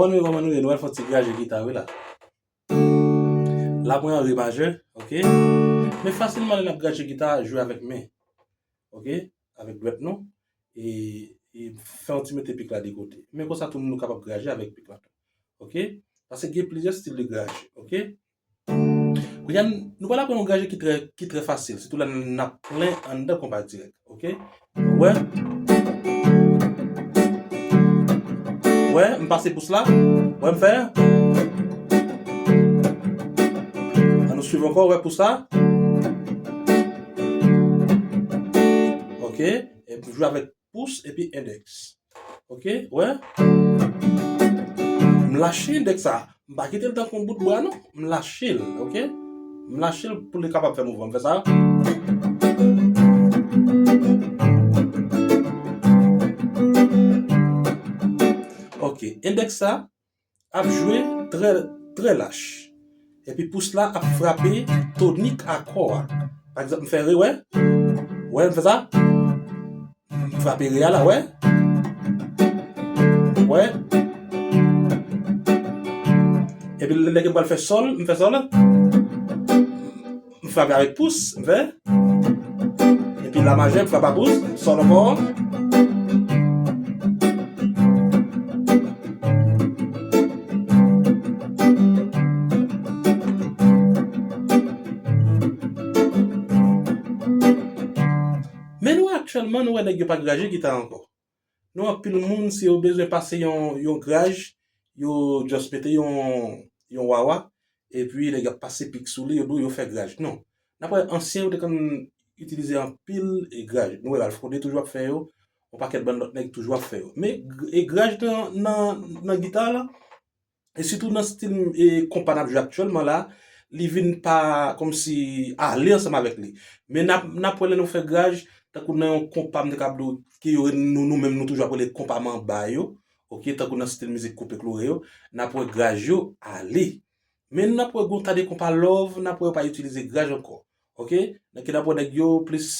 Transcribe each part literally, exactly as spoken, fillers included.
Kòman nou ye, kòman nou ye? Nou al fè yon ti graje gita wi la. La mwen an re majè, oke? Men fasilman lè n ap graje gita, jwe avèk men. Oke? Avèk dwèt nou. E, e fè yon ti mete pik la de kote. Men konsa tou nou kapab graje avèk pik la tou. Oke? Paske gen plizyè stil de graje, oke? Kounye a, nou pral aprann yon graje ki trè, ki trè fasil, sitou lè n ap plen anndan konpa dirèk, oke? Wè? Wè, m pase pous la. Wè, m fè. Ann nou swiv ankò, wè pous la. Oke? E jwe avèk pous epi endèks. Oke, wè. M lache endèks sa. M pa kite l tankou yon bout bwa non. M lache l, oke? M lache l pou li kapab fè mouvman. M fè sa. Oke, endèks sa ap jwe trè, trè lach. Epi pous la ap frape tonik akò a. Pa egzanp, m fè re, wè. Wè, m fè sa. M frape re a la, wè. Wè. Epi lè ke m pral fè sòl, m fè sòl. M frape avèk pous, m fè. Epi la majè, m frape a pous, sòl ankò. Men nou wè aktyèlman, nou wè nèg yo pa graje gita ankò. Nou anpil moun, si yo bezwen pase yon, yon graj, yo just mete yon, yon wawa, epi nèg ap pase pik sou li, yo di w yo fè graj. Non. N ap wè ansyen yo te konn itilize anpil e graj. Nou wè Ralph Condé toujou ap fè yo, yon pakèt bann lòt nèg toujou ap fè yo. Men gr-, e graj nan, nan, nan gita la, e sitou nan stil e konpa n ap jwe aktyèlman la, li vin pa kòmsi ale ansanm avèk li. Men n ap, n ap wè lè nou fè graj, tankou nan yon konpa m te kab di w, ke yo, nou, nou menm nou toujou ap rele konpa manba yo, oke, tankou nan stil mizik koupe kloure yo, n ap wè graj yo ale. Men n ap wè gon ta de konpa love, n ap wè yo pa itilize graj ankò. Oke? Donk n ap wè nèg yo plis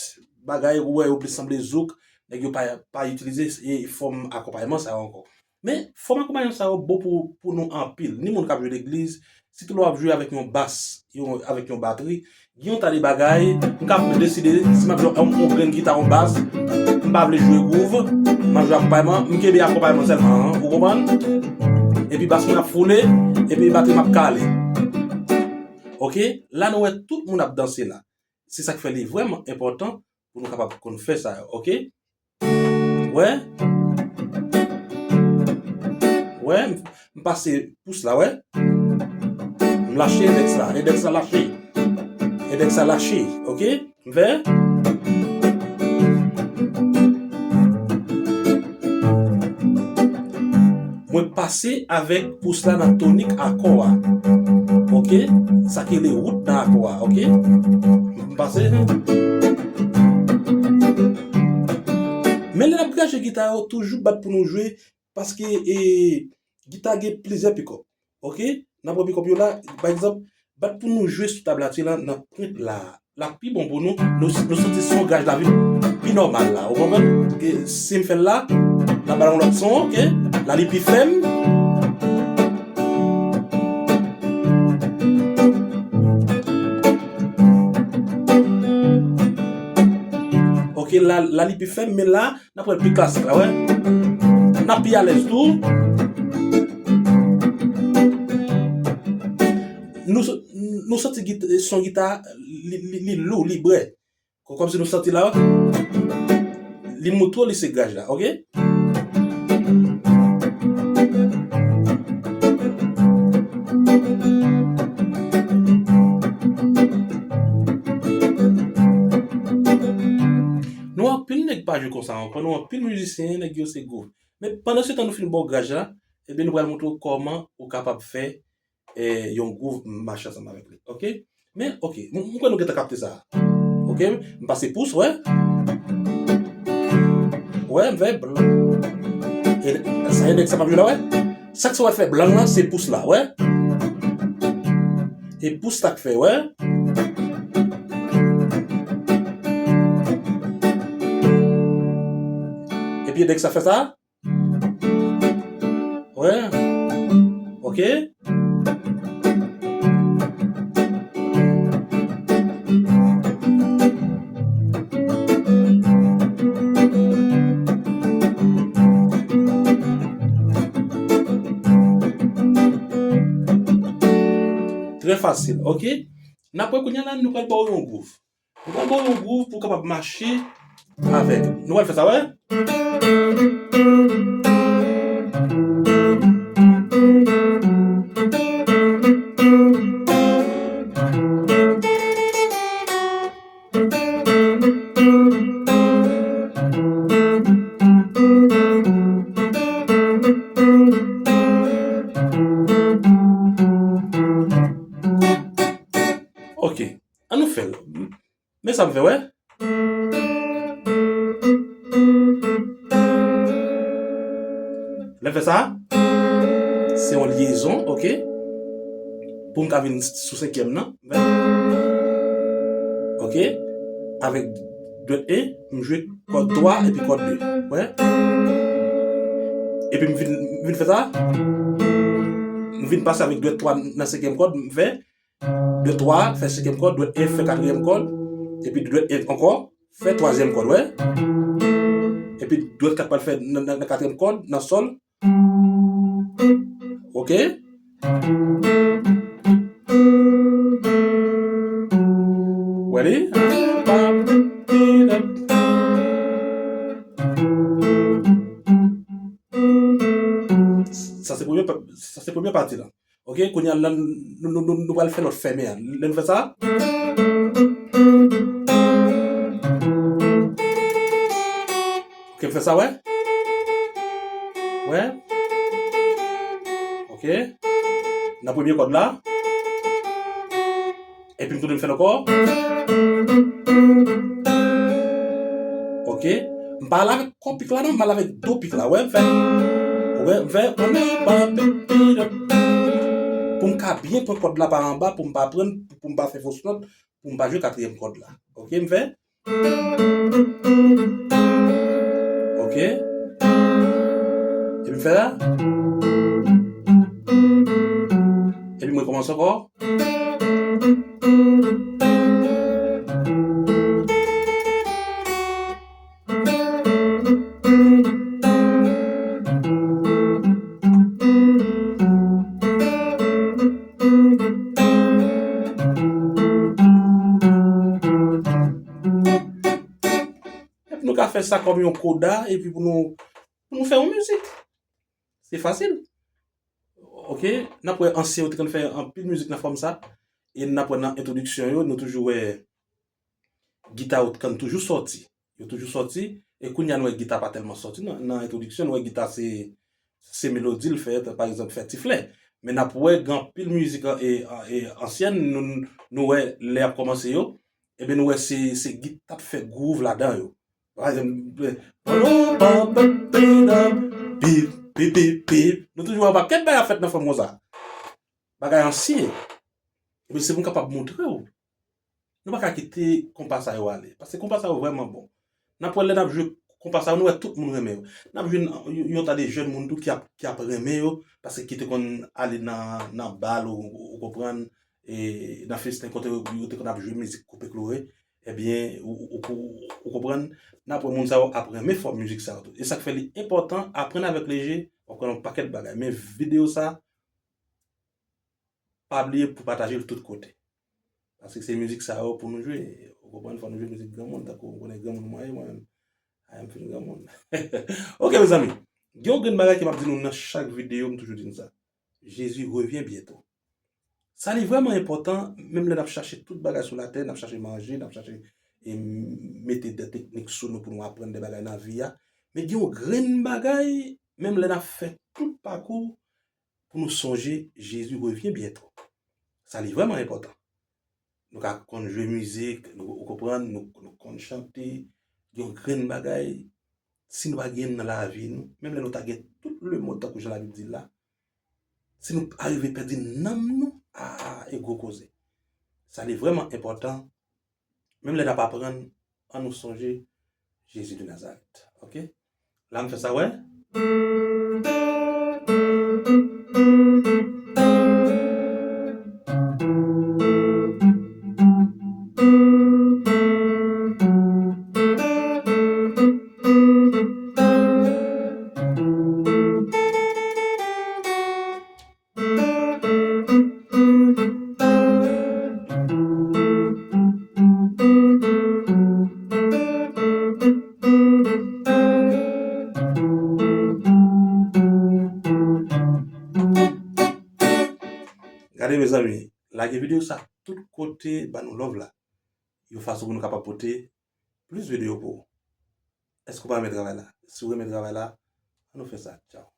bagay, ou wè yo plis sanble zouk, nèg yo pa, pa itilize e fòm akonpayman sa yo ankò. Men fòm akonpayman sa yo bon pou, pou nou anpil. Ni moun k ap jwe legliz, sitou lè w ap jwe avèk yon bas, yon, avèk yon batri, gen yon ta de bagay, m ka deside si m ap jwe yon, yon grenn gita, yon bas, m pa vle jwe gwouv, m ap jwe akonpayman, m kenbe akonpayman sèlman, ou konprann? Epi bas mwen ap foule, epi batri m ap kale. Oke? La nou wè tout moun ap danse la. Se sa k fè li vrèman enpòtan pou nou kapab konn fè sa yo, oke? Wè? Wè, m, m pase pous la, wè? M lache endèks la, endèks la lache. Endèks la lache, oke? M fè. Mwen pase avèk pous la nan tonik akò a. Oke? Sa ki rele wout nan akò a, oke? M pase. Men lè n ap graje gita yo, toujou bat pou nou jwe, paske, e, gita gen plizyè pikòp. Oke? N ap wè pikòp yo la, pa egzanp, bat pou nou jwe sou tab la, ti la, nan pwent la. L ap pi bon pou nou, nou, nou santi son graj la vin pi nòmal la. Ou konprann? E, si m fè l la, n ap ba l yon lòt son, oke? La li pi fèm. Oke, la, la li pi fèm, men la, n ap wè l pi klasik la, wè. N ap pi alèz tou. Nou, nou santi git-, son gita, li, li, li lou, li brè. Kò-, kòmsi nou santi la, li moutre w li se graj la, oke? Nou anpil nèg pa jwe konsa ankò, nou anpil mizisyen, nèg yo se gwouv. Men pandan se tan nou fin ba w graj la, ebyen nou pral montre w kòman ou kapab fè, eh, yon gwouv mache ansanm avèk li. Oke? Men, oke, m, m kwè nou gentan kapte sa. Oke? M pase pous, wè. Wè, m fè bl-, e, sa e nèg sa p ap jwe la, wè. Sa k fè w fè blang lan, se pous la, wè. E pous sa k fè, wè. Epi nèg sa fè sa. Wè. Oke? Trè fasil, oke? N ap wè kounye a la, nou pral ba w yon gwouv. Nou pral ba w yon gwouv pou w kapab mache avèk. Nou pral fè sa, wè? Oke. Ann nou fè l. Men sa m fè, wè. Lè m fè sa, se yon lyezon, oke? Pou m ka vin sou senkyèm nan, m fè. Oke? Avèk dwèt e, m jwe kòd twa epi kòd de. Wè? Epi m vin, m vin fè sa. M vin pase avèk dwèt twa nan senkyèm kòd, m fè. Dwèt twa fè senkyèm kòd, dwèt e fè katriyèm kòd, epi dwèt e ankò fè twazyèm kòd, wè. Epi dwèt kat pral fè nan, nan, nan katriyèm kòd, nan sòl. Oke? Wè li? Sa se premye pa-, sa se premye pati la. Oke, kounye a la, nou, nou, nou, nou pral fè lòt fèmen an. Lè nou fè sa. Oke, m fè sa, wè. Wè. Oke. Nan premye kòd la. Epi m tounen m fè l ankò. Oke. M pa al avèk kò pik la non, m al avèk do pik la. Wè, m fè. Wè, m fè. Pou m ka byen pran kòd la pa anba, pou m pa pran, pou m pa fè fos nòt, pou m pa jwe katriyèm kòd la. Oke, m fè. Oke. Epi m fè la. Epi m rekòmanse ankò. Epi nou ka fè sa kòm yon koda, epi pou nou, pou nou fè yon mizik. Se fasil. Oke, n ap wè ansyen yo te konn fè anpil mizik nan fòm sa. E n ap wè nan entwodiksyon yo, nou toujou wè gita yo t konn toujou sòti. Yo toujou sòti. E kounye a nou wè gita pa tèlman sòti nan, nan entwodiksyon, nou wè gita se, se melodi l fè, pa egzanp, fè ti flè. Men n ap wè gen anpil mizik an-, e, e, ansyèn, nou, nou wè lè y ap kòmanse yo, ebyen nou wè se, se gita t ap fè gwouv ladan yo. Pa egzanp, pip, pip, pip, pip. Nou toujou wè yon pakèt bagay ap fèt nan fòm konsa. Bagay ansyen. Ebyen se pou m kapab montre w. Nou pa ka kite konpa sa yo ale. Paske konpa sa yo vrèman bon. N ap wè lè n ap jwe konpa sa yo, nou wè tout moun renmen yo. N ap jwenn yon, yon ta de jèn moun tou ki ap, ki ap renmen yo, paske ki te konn ale nan, nan bal, ou, ou konprann, e nan festen kote yo, yo te konn ap jwe mizik koupe klore. Ebyen, ou, ou, ou, ou konprann, n ap wè moun sa yo ap renmen fòm mizik sa yo tou. E sa k fè li enpòtan, aprann avèk le jeu, w ap konn yon pakèt bagay. Men videyo sa, pa bliye pou pataje l tout kote. Paske se mizik sa yo pou nou jwe. Ou konprann, fò nou jwe mizik granmoun, tankou ou konnen granmoun mwen ye, mwen menm. A, m fin granmoun. Oke, mezanmi. Gen yon grenn bagay ke m ap di nou nan chak videyo, m toujou di nou sa. Jésus revient bientôt. Sa li vrèman enpòtan, menm lè n ap chache tout bagay sou latè, n ap chache manje, n ap chache, e, mete de teknik sou nou pou nou aprann de bagay nan vi a. Men gen yon grenn bagay, menm lè n ap fè tout pakou, pou nou sonje Jésus revient bientôt. Sa li vrèman enpòtan. Nou ka konn jwe mizik, nou, ou konprann, nou, nou konn chante, gen yon grenn bagay, si nou pa gen nan lavi nou, menm lè nou ta gen tout lemonn tankou jan Labib di l la, si nou arive pèdi nanm nou, a, e gwo koze. Sa li vrèman enpòtan, menm lè n ap aprann, ann nou sonje Jezi de Nazarèt. Oke? La m fè sa, wè. Mezanmi, lage videyo sa tout kote, ban nou love la. Yon fason pou nou kapab pote plis videyo pou ou. Èske w pa renmen travay la? Si w renmen travay la, ann nou fè sa. Tchao.